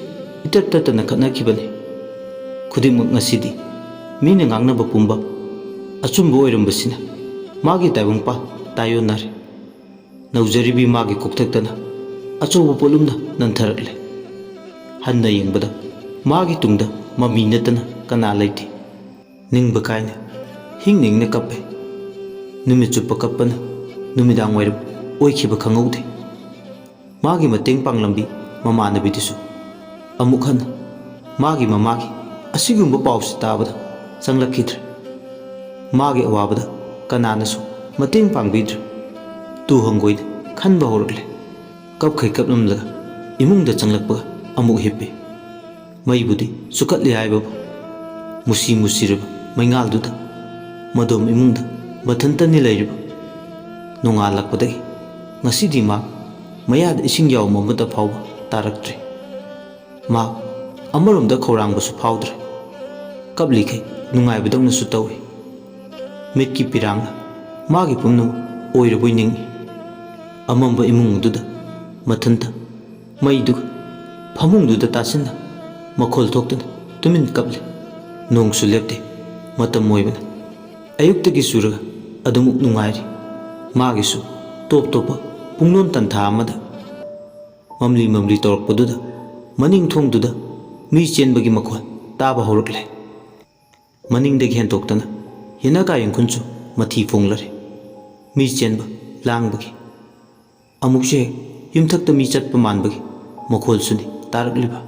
ꯏꯇꯠ ꯇꯠꯇꯅ ꯈꯠꯅꯈꯤꯕꯅꯤ꯫ ꯈꯨꯗꯤꯡꯃꯛ ꯉꯁꯤꯗꯤ ꯃꯤꯅ ꯉꯥꯡꯅꯕ ꯄꯨꯝꯕ ꯑꯆꯨꯝꯕ ꯑꯣꯏꯔꯝꯕꯁꯤꯅ ꯃꯥꯒꯤ ꯇꯥꯏꯕꯪꯄꯥꯟ ꯇꯥꯏꯌꯣꯟꯅꯔꯦ꯫ ꯅꯧꯖꯔꯤꯕꯤ ꯃꯥꯒꯤ ꯀꯣꯛꯊꯛꯇꯅ ꯑꯆꯧꯕ ꯄꯣꯠꯂꯨꯝꯅ ꯅꯟꯊꯔꯛꯂꯦ꯫ ꯍꯟꯅ ꯌꯦꯡꯕꯗ ꯃꯥꯒꯤ ꯇꯨꯡꯗ ꯃꯃꯤ ꯅꯠꯇꯅ ꯀꯅꯥ ꯂꯩꯇꯦ꯫ ꯅꯤꯡꯕ ꯀꯥꯏꯅ ꯍꯤꯡ ꯅꯤꯡꯅ ꯀꯞꯄꯦ꯫ ꯅꯨꯃꯤꯠ ꯆꯨꯞꯄ ꯀꯞꯄꯅ ꯅꯨꯃꯤꯗꯥꯡ ꯋꯥꯏꯔꯝ ꯑꯣꯏꯈꯤꯕ ꯈꯪꯍꯧꯗꯦ꯫ ꯃꯥꯒꯤ ꯃꯇꯦꯡ ꯄꯥꯡꯂꯝꯕꯤ ꯃꯃꯥꯟꯅꯕꯤꯗꯨꯁꯨ ꯑꯃꯨꯛ ꯍꯟꯅ ꯃꯥꯒꯤ ꯃꯃꯥꯒꯤ ꯑꯁꯤꯒꯨꯝꯕ ꯄꯥꯎꯁꯤ ꯇꯥꯕꯗ ꯆꯪꯂꯛꯈꯤꯗ꯭ꯔꯦ꯫ ꯃꯥꯒꯤ ꯑꯋꯥꯕꯗ ꯀꯅꯥꯅꯁꯨ ꯃꯇꯦꯡ ꯄꯥꯡꯕꯤꯗ꯭ꯔꯦ꯫ ꯇꯨ ꯍꯪꯒꯣꯏꯅ ꯈꯟꯕ ꯍꯧꯔꯛꯂꯦ꯫ ꯀꯞꯈꯩ ꯀꯞꯂꯝꯂꯒ ꯏꯃꯨꯡꯗ ꯆꯪꯂꯛꯄꯒ ꯑꯃꯨꯛ ꯍꯤꯞꯄꯤ꯫ ꯃꯩꯕꯨꯗꯤ ꯆꯨꯈꯠꯂꯤ ꯍꯥꯏꯕꯕꯨ ꯃꯨꯁꯤ ꯃꯨꯁꯤꯔꯕ ꯃꯩꯉꯥꯜꯗꯨꯗ ꯃꯗꯣꯝ ꯏꯃꯨꯡꯗ ꯃꯊꯟꯇꯅꯤ ꯂꯩꯔꯤꯕ꯫ ꯅꯣꯡꯉꯥꯜꯂꯛꯄꯗꯒꯤ ꯉꯁꯤꯗꯤ ꯃꯥ ꯃꯌꯥꯗ ꯏꯁꯤꯡ ꯌꯥꯎꯕ ꯑꯃꯠꯇ ꯐꯥꯎꯕ ꯇꯥꯔꯛꯇ꯭ꯔꯦ꯫ ꯃꯥ ꯑꯃꯔꯣꯝꯗ ꯈꯧꯔꯥꯡꯕꯁꯨ ꯐꯥꯎꯗ꯭ꯔꯦ꯫ ꯀꯞꯂꯤꯈꯩ ꯅꯨꯡꯉꯥꯏꯕꯗꯧꯅꯁꯨ ꯇꯧꯏ꯫ ꯃꯤꯠꯀꯤ ꯄꯤꯔꯥꯡꯅ ꯃꯥꯒꯤ ꯄꯨꯝꯅꯃꯛ ꯑꯣꯏꯔꯕꯣꯏ ꯅꯤꯡꯏ꯫ ꯑꯃꯝꯕ ꯏꯃꯨꯡ ꯑꯗꯨꯗ ꯃꯊꯟꯇ ꯃꯩꯗꯨꯒ ꯐꯃꯨꯡꯗꯨꯗ ꯇꯥꯁꯤꯟꯅ ꯃꯈꯣꯜ ꯊꯣꯛꯇꯅ ꯇꯨꯃꯤꯟ ꯀꯞꯂꯤ꯫ ꯅꯣꯡꯁꯨ ꯂꯦꯞꯇꯦ꯫ ꯃꯇꯝ ꯑꯣꯏꯕꯅ ꯑꯌꯨꯛꯇꯒꯤ ꯆꯨꯔꯒ ꯑꯗꯨꯃꯛ ꯅꯨꯡꯉꯥꯏꯔꯤ꯫ ꯃꯥꯒꯤꯁꯨ ꯇꯣꯞ ꯇꯣꯞꯄ ꯄꯨꯡꯂꯣꯟ ꯇꯟꯊꯥ ꯑꯃꯗ ꯃꯝꯂꯤ ꯃꯝꯂꯤ ꯇꯧꯔꯛꯄꯗꯨꯗ ꯃꯅꯤꯡ ꯊꯣꯡꯗꯨꯗ ꯃꯤ ꯆꯦꯟꯕꯒꯤ ꯃꯈꯣꯜ ꯇꯥꯕ ꯍꯧꯔꯛꯂꯦ꯫ ꯃꯅꯤꯡꯗꯒꯤ ꯍꯦꯟꯗꯣꯛꯇꯅ ꯌꯦꯅꯈꯥ ꯌꯦꯡꯈꯨꯟꯁꯨ ꯃꯊꯤ ꯐꯣꯡꯂꯔꯦ꯫ ꯃꯤ ꯆꯦꯟꯕ, ꯂꯥꯡꯕꯒꯤ꯫ ꯑꯃꯨꯛꯁꯨ ꯍꯦꯛ ꯌꯨꯝꯊꯛꯇ ꯃꯤ ꯆꯠꯄ ꯃꯥꯟꯕꯒꯤ ꯃꯈꯣꯜꯁꯨꯅꯤ ꯇꯥꯔꯛꯂꯤꯕ꯫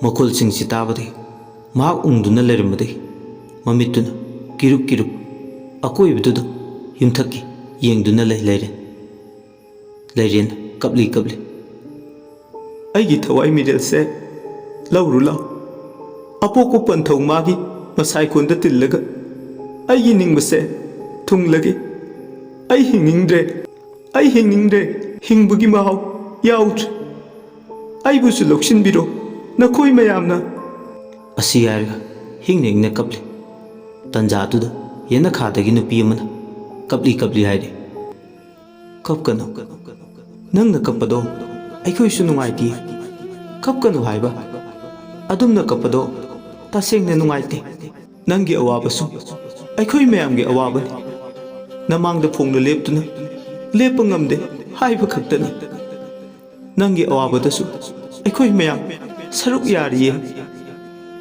ꯃꯈꯣꯜꯁꯤꯡꯁꯤ ꯇꯥꯕꯗꯒꯤ ꯃꯍꯥꯛ ꯎꯪꯗꯨꯅ ꯂꯩꯔꯝꯕꯗꯒꯤ ꯃꯃꯤꯠꯇꯨꯅ ꯀꯤꯔꯨꯞ ꯀꯤꯔꯨꯞ ꯑꯀꯣꯏꯕꯗꯨꯗ ꯌꯨꯝꯊꯛꯀꯤ ꯌꯦꯡꯗꯨꯅ ꯂꯩ ꯂꯩꯔꯦ꯫ ꯂꯩꯔꯦꯟ ꯀꯞꯂꯤ ꯀꯞꯂꯤ꯫ "ꯑꯩꯒꯤ ꯊꯋꯥꯏ ꯃꯤꯔꯦꯜꯁꯦ ꯂꯧꯔꯨ ꯂꯥꯎ꯫ ꯑꯄꯣꯛꯄ ꯄꯟꯊꯧ ꯃꯥꯒꯤ ꯃꯁꯥꯏꯀꯣꯟꯗ ꯇꯤꯜꯂꯒ ꯑꯩꯒꯤ ꯅꯤꯡꯕꯁꯦ ꯊꯨꯡꯂꯒꯦ꯫ ꯑꯩ ꯍꯤꯡꯅꯤꯡꯗ꯭ꯔꯦ꯫ ꯑꯩ ꯍꯤꯡꯅꯤꯡꯗ꯭ꯔꯦ꯫ ꯍꯤꯡꯕꯒꯤ ꯃꯍꯥꯎ ꯌꯥꯎꯗ꯭ꯔꯦ꯫ ꯑꯩꯕꯨꯁꯨ ꯂꯧꯁꯤꯟꯕꯤꯔꯣ ꯅꯈꯣꯏ ꯃꯌꯥꯝꯅ"꯫ ꯑꯁꯤ ꯍꯥꯏꯔꯒ ꯍꯤꯡꯅ ꯍꯤꯡꯅ ꯀꯞꯂꯤ꯫ ꯇꯟꯖꯥꯗꯨꯗ ꯌꯦꯅꯈꯥꯗꯒꯤ ꯅꯨꯄꯤ ꯑꯃꯅ ꯀꯞꯂꯤ ꯀꯞꯂꯤ ꯍꯥꯏꯔꯤ, "ꯀꯞꯀꯅꯨ꯫ ꯅꯪꯅ ꯀꯞꯄꯗꯣ ꯑꯩꯈꯣꯏꯁꯨ ꯅꯨꯡꯉꯥꯏꯇꯦ꯫ ꯀꯞꯀꯅꯨ ꯍꯥꯏꯕ꯫ ꯑꯗꯨꯝꯅ ꯀꯞꯄꯗꯣ ꯇꯁꯦꯡꯅ ꯅꯨꯡꯉꯥꯏꯇꯦ꯫ ꯅꯪꯒꯤ ꯑꯋꯥꯕꯁꯨ ꯑꯩꯈꯣꯏ ꯃꯌꯥꯝꯒꯤ ꯑꯋꯥꯕꯅꯤ꯫ ꯅꯃꯥꯡꯗ ꯐꯣꯡꯅ ꯂꯦꯞꯇꯨꯅ ꯂꯦꯞꯄ ꯉꯝꯗꯦ ꯍꯥꯏꯕ ꯈꯛꯇꯅꯤ꯫ ꯅꯪꯒꯤ ꯑꯋꯥꯕꯗꯁꯨ ꯑꯩꯈꯣꯏ ꯃꯌꯥꯝ ꯁꯔꯨꯛ ꯌꯥꯔꯤꯌꯦ꯫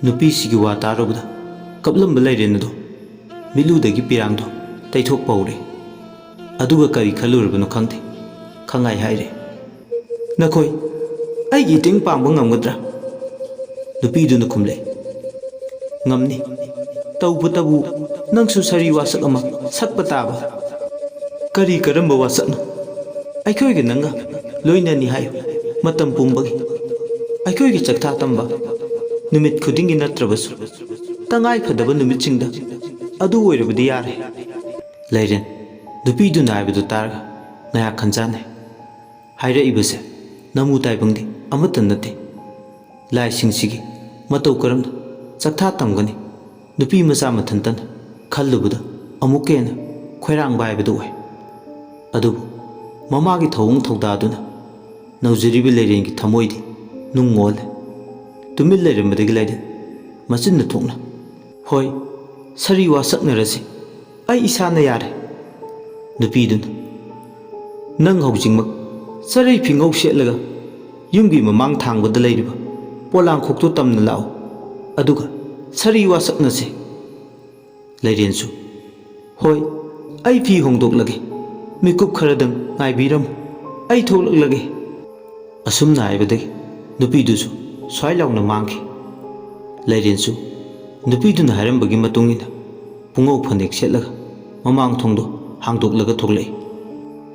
ꯅꯨꯄꯤꯁꯤꯒꯤ ꯋꯥ ꯇꯥꯔꯨꯕꯗ ꯀꯞꯂꯝꯕ ꯂꯩꯔꯦꯟ ꯑꯗꯣ ꯃꯤꯠꯂꯨꯗꯒꯤ ꯄꯤꯔꯥꯡꯗꯣ ꯇꯩꯊꯣꯛꯄ ꯍꯧꯔꯦ꯫ ꯑꯗꯨꯒ ꯀꯔꯤ ꯈꯜꯂꯨꯔꯕꯅꯣ ꯈꯪꯗꯦ, ꯈꯪꯉꯥꯏ ꯍꯥꯏꯔꯦ꯫ "ꯅꯈꯣꯏ ꯑꯩꯒꯤ ꯏꯇꯦꯡ ꯄꯥꯡꯕ ꯉꯝꯒꯗ꯭ꯔꯥ?" ꯅꯨꯄꯤꯗꯨꯅ ꯈꯨꯝꯂꯦ꯫ "ꯉꯝꯅꯤ꯫ ꯇꯧꯕꯇꯕꯨ ꯅꯪꯁꯨ ꯁꯥꯔꯤ ꯋꯥꯁꯛ ꯑꯃ ꯁꯛꯄ ꯇꯥꯕ꯫" "ꯀꯔꯤ ꯀꯔꯝꯕ ꯋꯥꯁꯛꯅꯣ?" "ꯑꯩꯈꯣꯏꯒ ꯅꯪꯒ ꯂꯣꯏꯅꯅꯤ ꯍꯥꯏꯌꯨ꯫ ꯃꯇꯝ ꯄꯨꯝꯕꯒꯤ ꯑꯩꯈꯣꯏꯒꯤ ꯆꯥꯛꯊꯥ ꯇꯝꯕ ꯅꯨꯃꯤꯠ ꯈꯨꯗꯤꯡꯒꯤ ꯅꯠꯇ꯭ꯔꯕꯁꯨ ꯇꯉꯥꯏ ꯐꯗꯕ ꯅꯨꯃꯤꯠꯁꯤꯡꯗ ꯑꯗꯨ ꯑꯣꯏꯔꯕꯗꯤ ꯌꯥꯔꯦ꯫" ꯂꯩꯔꯦꯟ ꯅꯨꯄꯤꯗꯨꯅ ꯍꯥꯏꯕꯗꯨ ꯇꯥꯔꯒ ꯉꯥꯏꯍꯥꯛ ꯈꯟꯖꯥꯟꯅꯩ꯫ ꯍꯥꯏꯔꯛꯏꯕꯁꯦ ꯅꯃꯨ ꯇꯥꯏꯕꯪꯗꯤ ꯑꯃꯠꯇ ꯅꯠꯇꯦ꯫ ꯂꯥꯏꯁꯤꯡꯁꯤꯒꯤ ꯃꯇꯧ ꯀꯔꯝꯅ ꯆꯥꯛꯊꯥ ꯇꯝꯒꯅꯤ? ꯅꯨꯄꯤ ꯃꯆꯥ ꯃꯊꯟꯇꯅ ꯈꯜꯂꯨꯕꯗ ꯑꯃꯨꯛꯀ ꯍꯦꯟꯅ ꯈꯣꯏꯔꯥꯡꯕ ꯍꯥꯏꯕꯗꯨ ꯑꯣꯏ꯫ ꯑꯗꯨꯕꯨ ꯃꯃꯥꯒꯤ ꯊꯧꯑꯣꯡ ꯊꯧꯗꯥꯗꯨꯅ ꯅꯧꯖꯔꯤꯕ ꯂꯩꯔꯦꯟꯒꯤ ꯊꯃꯣꯏꯗꯤ ꯅꯨꯡ ꯑꯣꯜꯂꯦ꯫ ꯇꯨꯃꯤꯟ ꯂꯩꯔꯝꯕꯗꯒꯤ ꯂꯩꯔꯦꯟ ꯃꯆꯤꯟꯅ ꯊꯣꯛꯅ, "ꯍꯣꯏ, ꯁꯥꯔꯤ ꯋꯥ ꯁꯛꯅꯔꯁꯤ꯫ ꯑꯩ ꯏꯁꯥꯅ ꯌꯥꯔꯦ꯫" ꯅꯨꯄꯤꯗꯨꯅ, "ꯅꯪ ꯍꯧꯖꯤꯛꯃꯛ ꯆꯔꯩ ꯐꯤꯉꯧ ꯁꯦꯠꯂꯒ ꯌꯨꯝꯒꯤ ꯃꯃꯥꯡ ꯊꯥꯡꯕꯗ ꯂꯩꯔꯤꯕ ꯄꯣꯂꯥꯡꯈꯣꯛꯇꯨ ꯇꯝꯅ ꯂꯥꯛꯎ, ꯑꯗꯨꯒ ꯁꯥꯔꯤ ꯋꯥ ꯁꯛꯅꯁꯦ꯫" ꯂꯩꯔꯦꯟꯁꯨ, "ꯍꯣꯏ, ꯑꯩ ꯐꯤ ꯍꯣꯡꯗꯣꯛꯂꯒꯦ, ꯃꯤꯀꯨꯞ ꯈꯔꯗꯪ ꯉꯥꯏꯕꯤꯔꯝꯃꯨ, ꯑꯩ ꯊꯣꯛꯂꯛꯂꯒꯦ꯫" ꯑꯁꯨꯝꯅ ꯍꯥꯏꯕꯗꯒꯤ ꯅꯨꯄꯤꯗꯨꯁꯨ ꯁ꯭ꯋꯥꯏ ꯂꯥꯎꯅ ꯃꯥꯡꯈꯤ꯫ ꯂꯩꯔꯦꯟꯁꯨ ꯅꯨꯄꯤꯗꯨꯅ ꯍꯥꯏꯔꯝꯕꯒꯤ ꯃꯇꯨꯡ ꯏꯟꯅ ꯄꯨꯡꯉꯧ ꯐꯅꯦꯛ ꯁꯦꯠꯂꯒ ꯃꯃꯥꯡ ꯊꯣꯡꯗꯣ ꯍꯥꯡꯗꯣꯛꯂꯒ ꯊꯣꯛꯂꯛꯏ꯫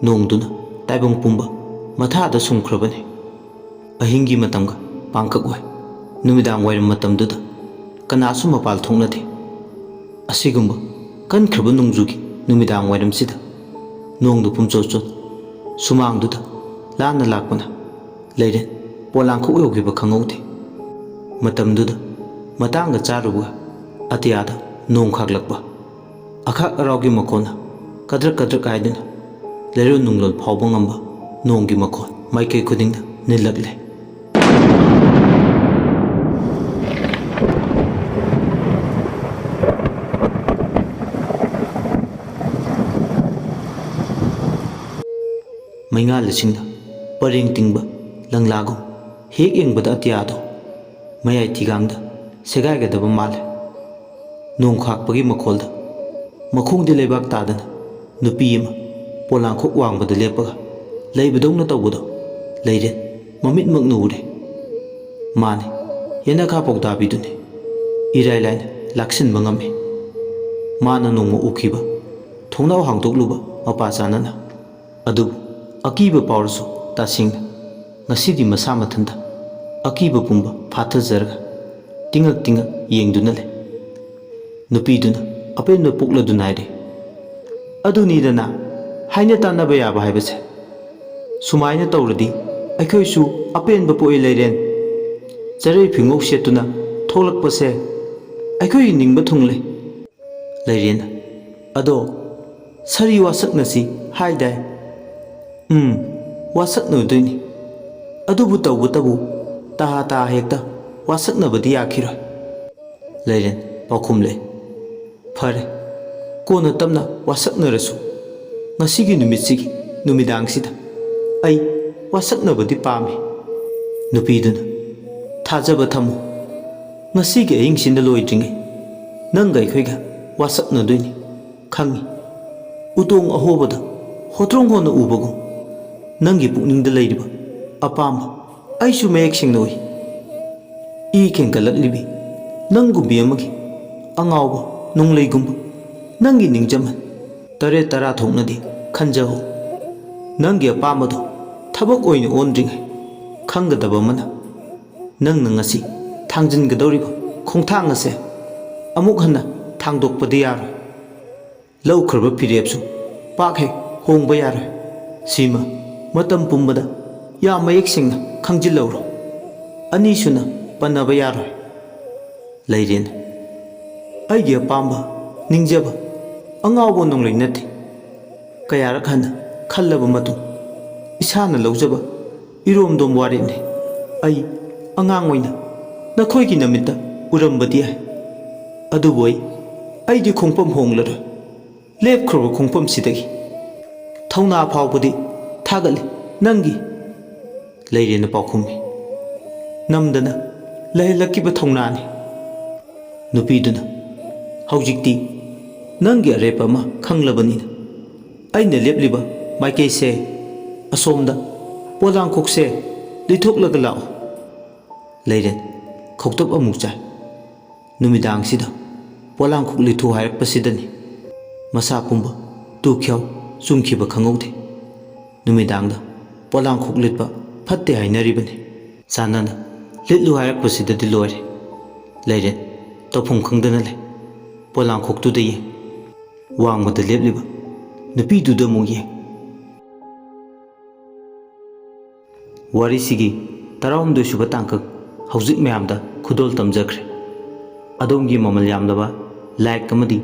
ꯅꯣꯡꯗꯨꯅ ꯇꯥꯏꯕꯪ ꯄꯨꯝꯕ ꯃꯊꯥꯗ ꯁꯨꯝꯈ꯭ꯔꯕꯅꯤ꯫ ꯑꯍꯤꯡꯒꯤ ꯃꯇꯝꯒ ꯄꯥꯡꯀꯛ ꯑꯣꯏ꯫ ꯅꯨꯃꯤꯗꯥꯡ ꯋꯥꯏꯔꯝ ꯃꯇꯝꯗꯨꯗ ꯀꯅꯥꯁꯨ ꯃꯄꯥꯜ ꯊꯣꯛꯅꯗꯦ꯫ ꯑꯁꯤꯒꯨꯝꯕ ꯀꯟꯈ꯭ꯔꯕ ꯅꯣꯡꯖꯨꯒꯤ ꯅꯨꯃꯤꯗꯥꯡ ꯋꯥꯏꯔꯝꯁꯤꯗ ꯅꯣꯡꯗꯨ ꯄꯨꯝꯆꯣꯠ ꯆꯣꯠ ꯁꯨꯃꯥꯡꯗꯨꯗ ꯂꯥꯟꯅ ꯂꯥꯛꯄꯅ ꯂꯩꯔꯦꯟ ꯄꯣꯂꯥꯡꯈꯣꯛ ꯌꯧꯈꯤꯕ ꯈꯪꯍꯧꯗꯦ꯫ ꯃꯇꯝꯗꯨꯗ ꯃꯇꯥꯡꯒ ꯆꯥꯔꯨꯕꯒ ꯑꯇꯤꯌꯥꯗ ꯅꯣꯡ ꯈꯥꯛꯂꯛꯄ, ꯑꯈꯥꯛ ꯑꯔꯥꯎꯒꯤ ꯃꯈꯣꯟꯅ ꯀꯗ꯭ꯔꯛ ꯀꯗ꯭ꯔꯛ ꯍꯥꯏꯗꯨꯅ ꯂꯩꯔꯣꯟ ꯅꯨꯡꯂꯣꯟ ꯐꯥꯎꯕ ꯉꯝꯕ ꯅꯣꯡꯒꯤ ꯃꯈꯣꯟ ꯃꯥꯏꯀꯩ ꯈꯨꯗꯤꯡꯗ ꯅꯤꯜꯂꯛꯂꯦ꯫ ꯅꯤꯡꯉꯥꯜ ꯂꯤꯁꯤꯡꯅ ꯄꯔꯦꯡ ꯇꯤꯡꯕ ꯂꯪꯂꯥꯒꯨꯝ ꯍꯦꯛ ꯌꯦꯡꯕꯗ ꯑꯇꯤꯌꯥꯗꯣ ꯃꯌꯥꯏ ꯊꯤꯒꯥꯡꯗ ꯁꯦꯒꯥꯏꯒꯗꯕ ꯃꯥꯜꯂꯦ꯫ ꯅꯣꯡ ꯈꯥꯛꯄꯒꯤ ꯃꯈꯣꯜꯗ ꯃꯈꯣꯡꯗꯤ ꯂꯩꯕꯥꯛ ꯇꯥꯗꯅ ꯅꯨꯄꯤ ꯑꯃ ꯄꯣꯂꯥꯡꯈꯣꯛ ꯋꯥꯡꯕꯗ ꯂꯦꯞꯄꯒ ꯂꯩꯕꯗꯧꯅ ꯇꯧꯕꯗꯣ ꯂꯩꯔꯦ ꯃꯃꯤꯠꯃꯛꯅ ꯎꯔꯦ꯫ ꯃꯥꯅꯤ, ꯌꯦꯅꯈꯥ ꯄꯥꯎꯗꯥꯕꯤꯗꯨꯅꯤ꯫ ꯏꯔꯥꯏ ꯂꯥꯏꯅ ꯂꯥꯛꯁꯤꯟꯕ ꯉꯝꯃꯤ꯫ ꯃꯥꯅ ꯅꯣꯡꯃ ꯎꯈꯤꯕ ꯊꯣꯡꯅꯥꯎ ꯍꯥꯡꯗꯣꯛꯂꯨꯕ ꯃꯄꯥ ꯆꯥꯅꯅ꯫ ꯑꯗꯨꯕꯨ ꯑꯀꯤꯕ ꯐꯥꯎꯔꯁꯨ ꯇꯁꯦꯡꯅ ꯉꯁꯤꯗꯤ ꯃꯁꯥ ꯃꯊꯟꯇ ꯑꯀꯤꯕ ꯄꯨꯝꯕ ꯐꯥꯊꯖꯔꯒ ꯇꯤꯡꯉꯛ ꯇꯤꯡꯉꯛ ꯌꯦꯡꯗꯨꯅ ꯂꯩ꯫ ꯅꯨꯄꯤꯗꯨꯅ ꯑꯄꯦꯟꯕ ꯄꯣꯛꯂꯗꯨꯅ ꯍꯥꯏꯔꯦ, "ꯑꯗꯨꯅꯤꯗꯅ ꯍꯥꯏꯅ ꯇꯥꯟꯅꯕ ꯌꯥꯕ ꯍꯥꯏꯕꯁꯦ꯫ ꯁꯨꯃꯥꯏꯅ ꯇꯧꯔꯗꯤ ꯑꯩꯈꯣꯏꯁꯨ ꯑꯄꯦꯟꯕ ꯄꯣꯛꯏ ꯂꯩꯔꯦꯟ꯫ ꯆꯔꯩ ꯐꯤꯉꯧ ꯁꯦꯠꯇꯨꯅ ꯊꯣꯛꯂꯛꯄꯁꯦ ꯑꯩꯈꯣꯏꯒꯤ ꯅꯤꯡꯕ ꯊꯨꯡꯂꯦ꯫" ꯂꯩꯔꯦꯟ, "ꯑꯗꯣ ꯁꯥꯔꯤ ꯋꯥꯁꯛꯅꯁꯤ ꯍꯥꯏꯗꯥꯏ?" "ꯎꯝ, ꯋꯥꯁꯛꯅꯗꯣꯏꯅꯤ꯫ ꯑꯗꯨꯕꯨ ꯇꯧꯕꯇꯕꯨ ꯇꯍꯥ ꯇꯍꯥ ꯍꯦꯛꯇ ꯋꯥꯁꯛꯅꯕꯗꯤ ꯌꯥꯈꯤꯔꯣꯏ꯫" ꯂꯩꯔꯦꯟ ꯄꯥꯎꯈꯨꯝꯂꯦ, "ꯐꯔꯦ, ꯀꯣꯟꯅ ꯇꯞꯅ ꯋꯥꯁꯛꯅꯔꯁꯨ꯫ ꯉꯁꯤꯒꯤ ꯅꯨꯃꯤꯠꯁꯤꯒꯤ ꯅꯨꯃꯤꯗꯥꯡꯁꯤꯗ ꯑꯩ ꯋꯥꯁꯛꯅꯕꯗꯤ ꯄꯥꯝꯃꯤ꯫" ꯅꯨꯄꯤꯗꯨꯅ, "ꯊꯥꯖꯕ ꯊꯝꯃꯨ꯫ ꯉꯁꯤꯒꯤ ꯑꯍꯤꯡꯁꯤꯅ ꯂꯣꯏꯗ꯭ꯔꯤꯉꯩ ꯅꯪꯒ ꯑꯩꯈꯣꯏꯒ ꯋꯥꯁꯛꯅꯗꯣꯏꯅꯤ꯫ ꯈꯪꯉꯤ, ꯎꯇꯣꯡ ꯑꯍꯣꯕꯗ ꯍꯣꯇ꯭ꯔꯣꯡ ꯍꯣꯅ ꯎꯕꯒꯨꯝ ꯅꯪꯒꯤ ꯄꯨꯛꯅꯤꯡꯗ ꯂꯩꯔꯤꯕ ꯑꯄꯥꯝꯕ ꯑꯩꯁꯨ ꯃꯌꯦꯛ ꯁꯦꯡꯅ ꯎꯏ꯫ ꯏ ꯈꯦꯡꯒꯠꯂꯛꯂꯤꯕꯤ ꯅꯪꯒꯨꯝꯕꯤ ꯑꯃꯒꯤ ꯑꯉꯥꯎꯕ ꯅꯣꯡꯂꯩꯒꯨꯝꯕ ꯅꯪꯒꯤ ꯅꯤꯡꯖꯃꯟ ꯇꯔꯦꯠ ꯇꯔꯥ ꯊꯣꯛꯅꯗꯤ ꯈꯟꯖꯍꯧ꯫ ꯅꯪꯒꯤ ꯑꯄꯥꯝꯕꯗꯣ ꯊꯕꯛ ꯑꯣꯏꯅ ꯑꯣꯟꯗ꯭ꯔꯤꯉꯩ ꯈꯪꯒꯗꯕ ꯑꯃꯅ, ꯅꯪꯅ ꯉꯁꯤ ꯊꯥꯡꯖꯤꯟꯒꯗꯧꯔꯤꯕ ꯈꯣꯡꯊꯥꯡ ꯑꯁꯦ ꯑꯃꯨꯛ ꯍꯟꯅ ꯊꯥꯡꯗꯣꯛꯄꯗꯤ ꯌꯥꯔꯣꯏ꯫ ꯂꯧꯈ꯭ꯔꯕ ꯐꯤꯔꯦꯞꯁꯨ ꯄꯥꯛ ꯍꯦꯛ ꯍꯣꯡꯕ ꯌꯥꯔꯣꯏ꯫ ꯁꯤꯃ ꯃꯇꯝ ꯄꯨꯝꯕꯗ ꯌꯥꯝ ꯃꯌꯦꯛ ꯁꯦꯡꯅ ꯈꯪꯖꯤꯜꯍꯧꯔꯣ꯫ ꯑꯅꯤꯁꯨꯅ ꯄꯟꯅꯕ ꯌꯥꯔꯣꯏ꯫" ꯂꯩꯔꯦꯟ, "ꯑꯩꯒꯤ ꯑꯄꯥꯝꯕ, ꯅꯤꯡꯖꯕ, ꯑꯉꯥꯎꯕ ꯅꯣꯡꯂꯩ ꯅꯠꯇꯦ꯫ ꯀꯌꯥꯔꯛ ꯍꯟꯅ ꯈꯜꯂꯕ ꯃꯇꯨꯡ ꯏꯁꯥꯅ ꯂꯧꯖꯕ ꯏꯔꯣꯝꯗꯣꯝ ꯋꯥꯔꯦꯞꯅꯤ꯫ ꯑꯩ ꯑꯉꯥꯡ ꯑꯣꯏꯅ ꯅꯈꯣꯏꯒꯤ ꯅꯃꯤꯠꯇ ꯎꯔꯝꯕꯗꯤ ꯌꯥꯏ, ꯑꯗꯨꯕꯨ ꯑꯩ, ꯑꯩꯗꯤ ꯈꯣꯡꯐꯝ ꯍꯣꯡꯂꯔꯣꯏ꯫ ꯂꯦꯞꯈ꯭ꯔꯕ ꯈꯣꯡꯐꯝꯁꯤꯗꯒꯤ ꯊꯧꯅꯥ ꯐꯥꯎꯕꯗꯤ ꯊꯥꯒꯠꯂꯤ꯫ ꯅꯪꯒꯤ ꯂꯩꯔꯦꯟꯅ ꯄꯥꯎꯈꯨꯝꯃꯤ꯫ ꯅꯝꯗꯅ ꯂꯩꯍꯜꯂꯛꯈꯤꯕ ꯊꯧꯅꯥꯅꯤ꯫ ꯅꯨꯄꯤꯗꯨꯅ, ꯍꯧꯖꯤꯛꯇꯤ ꯅꯪꯒꯤ ꯑꯔꯦꯞꯄ ꯑꯃ ꯈꯪꯂꯕꯅꯤꯅ, ꯑꯩꯅ ꯂꯦꯞꯂꯤꯕ ꯃꯥꯏꯀꯩꯁꯦ, ꯑꯁꯣꯝꯗ ꯄꯣꯂꯥꯡꯈꯣꯛꯁꯦ ꯂꯤꯊꯣꯛꯂꯒ ꯂꯥꯛꯑꯣ꯫ ꯂꯩꯔꯦꯟ ꯈꯧꯇꯞ ꯑꯃꯨꯛ ꯆꯥꯏ꯫ ꯅꯨꯃꯤꯗꯥꯡꯁꯤꯗ ꯄꯣꯂꯥꯡꯈꯣꯛ ꯂꯤꯊꯨ ꯍꯥꯏꯔꯛꯄꯁꯤꯗꯅꯤ ꯃꯁꯥ ꯄꯨꯝꯕ ꯇꯨ ꯈ꯭ꯌꯥꯎ ꯆꯨꯝꯈꯤꯕ ꯈꯪꯍꯧꯗꯦ꯫ ꯅꯨꯃꯤꯗꯥꯡꯗ ꯄꯣꯂꯥꯡꯈꯣꯛ ꯂꯤꯠꯄ ꯐꯠꯇꯦ ꯍꯥꯏꯅꯔꯤꯕꯅꯤ꯫ ꯆꯥꯟꯅꯅ ꯂꯤꯠꯂꯨ ꯍꯥꯏꯔꯛꯄꯁꯤꯗꯗꯤ ꯂꯣꯏꯔꯦ꯫ ꯂꯩꯔꯦꯟ ꯇꯧꯐꯝ ꯈꯪꯗꯅ ꯂꯩ꯫ ꯄꯣꯂꯥꯡꯈꯣꯛꯇꯨꯗ ꯌꯦꯡ, ꯋꯥꯡꯃꯗ ꯂꯦꯞꯂꯤꯕ ꯅꯨꯄꯤꯗꯨꯗ ꯑꯃꯨꯛ ꯌꯦꯡ꯫ ꯋꯥꯔꯤꯁꯤꯒꯤ ꯇꯔꯥꯍꯨꯝꯗꯣꯏ ꯁꯨꯕ ꯇꯥꯡꯀꯛ ꯍꯧꯖꯤꯛ ꯃꯌꯥꯝꯗ ꯈꯨꯗꯣꯜ ꯇꯝꯖꯈ꯭ꯔꯦ꯫ ꯑꯗꯣꯝꯒꯤ ꯃꯃꯜ ꯌꯥꯝꯂꯕ like ꯑꯃꯗꯤ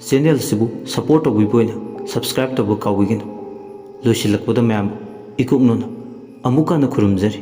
channel ꯑꯁꯤꯕꯨ support ꯇꯧꯕꯤꯕ ꯑꯣꯏꯅ subscribe ꯇꯧꯕ ꯀꯥꯎꯕꯤꯒꯅꯨ꯫ ꯂꯣꯏꯁꯤꯜꯂꯛꯄꯗ ꯃꯌꯥꯝꯕꯨ ꯏꯀꯨꯛꯅꯅ ꯑꯃꯨꯛ ꯍꯟꯅ ꯈꯨꯔꯨꯝꯖꯔꯤ꯫